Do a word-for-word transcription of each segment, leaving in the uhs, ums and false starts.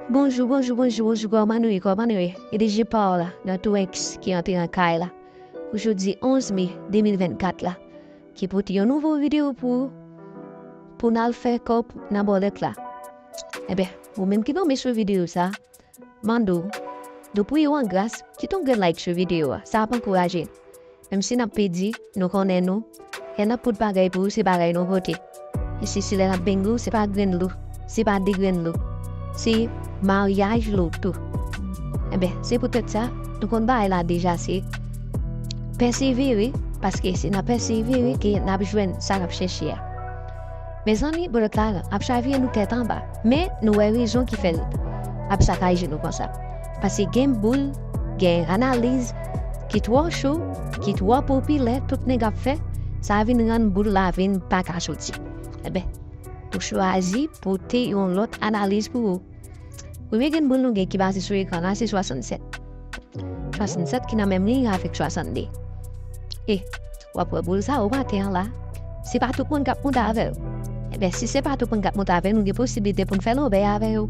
Bonjou, bonjou, bonjou, bonjou, kòman nou ye, kòman nou ye? E D J pa w la, nan tou X ki antre nan kay la. Pou jodi onz me de mil vennkat la, ki pote yon nouvo videyo pou ou, pou n al fè kòb nan bòlèt la. Enben, ou menm ki tonbe sou videyo sa, mande w, nou priye w an gras, kite yon grenn like sou videyo a, sa ap ankouraje n. Menm si n ap pèdi, nou konnen nou, lè n ap pote bagay pou ou, se bagay nou pote. E se, se lè n ap bengle w, se pa grenn lou, se pa de grenn lou, se maryaj lou tou. Enben, se poutèt sa, nou konn bagay la deja, se pèsevere, paske se nan pèsevere ke n ap jwenn sa n ap chèche a. Mezanmi, bòlèt la ap chavire nou tèt anba. Men, nou wè rezon ki fè l ap sakaje nou konsa. Paske gen boul, gen analiz ki twò cho, ki twò popilè, tout nèg ap fè, sa vin rann boul la vin pa ka soti. Enben, nou chwazi pote yon lòt analiz pou ou. Premye grenn boul nou gen ki baze sou ekran la, se swasannsèt. Swasannsèt ki nan menm liy avèk swasannde. E, w ap wè boul sa o maten an la. Se pa tout moun k ap monte avè w. Enben, si se pa tout moun k ap monte avè w, nou gen posiblite pou n fè lobèy avè yo.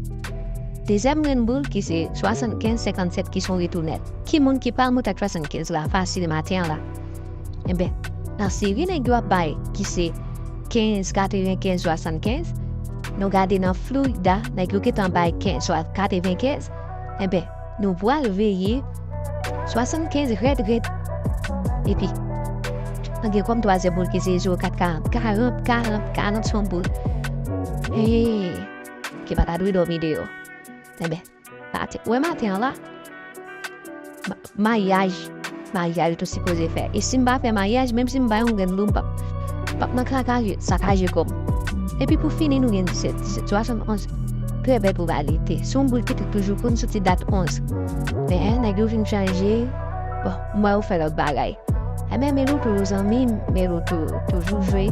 Dezyèm grenn boul ki se swasannkenz senkannsèt ki se yon retounèl. Ki moun ki pral monte ak swasannkenz la fasil maten an la? Enben, nan seri nèg yo ap bay ki se kenz, katrevenkenz, swasannkenz, nou gade nan Florida, nèg yo gentan bay kenz, swa katrevenkenz, enben, nou pral veye swasannkenz rèd rèd. Epi, an gen kòm twazyèm boul ki se zewo kat karant, karant, karant, karant se yon boul. Hey, ki pa ta dwe dòmi deyò. Enben, maten, wè maten an la, ma- maryaj, maryaj ou tou sipoze fè. E si m pa fè maryaj, menm si m bay yon grenn lou, m p ap, p ap nan kaka, sakaje kò m. Epi pou fini, nou gen disèt, disèt, swasannonz. Trè bèl pwobalite. Se yon boul ki te toujou konn soti dat onz. Men, nèg yo vin chanje. Bon, m wè yo fè lòt bagay. Enben, men nou toujou zanmi m, men nou tou- toujou jwe.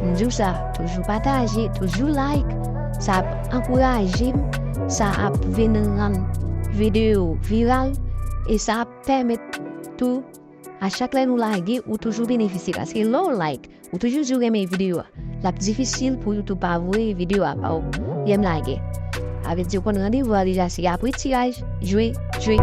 M di w sa, toujou pataje, toujou like. Sa ap ankouraje m, sa ap vin rann videyo viral, e sa ap pèmèt tou, a chak lè nou lage, ou toujou benefisye. Paske lè w like, ou toujou di w renmen videyo a, l ap difisil pou YouTube pa voye videyo a ba w lè m lage. Sa vle di w konn randevou a deja, se apre tiraj, jwe, jwe.